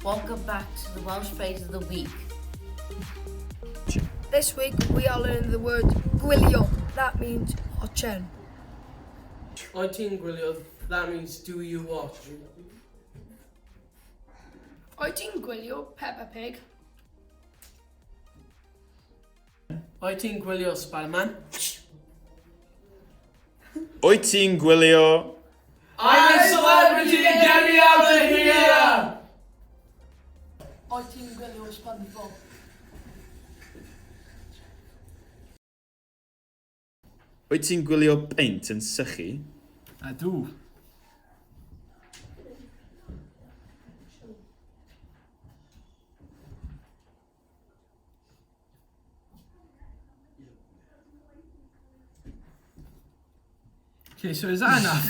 Welcome back to the Welsh Phrase of the Week. This week we are learning the word gwylio. That means watching. Wyt ti'n gwylio, that means do you watch. Wyt ti'n gwylio Peppa Pig? Wyt ti'n gwylio Spider-Man? Wyt ti'n gwylio... I'm a celebrity, get me out of here! Wyt ti'n gwylio SpongeBob? Wyt ti'n gwylio peint yn sychu? Ydw. Okay, so is that enough?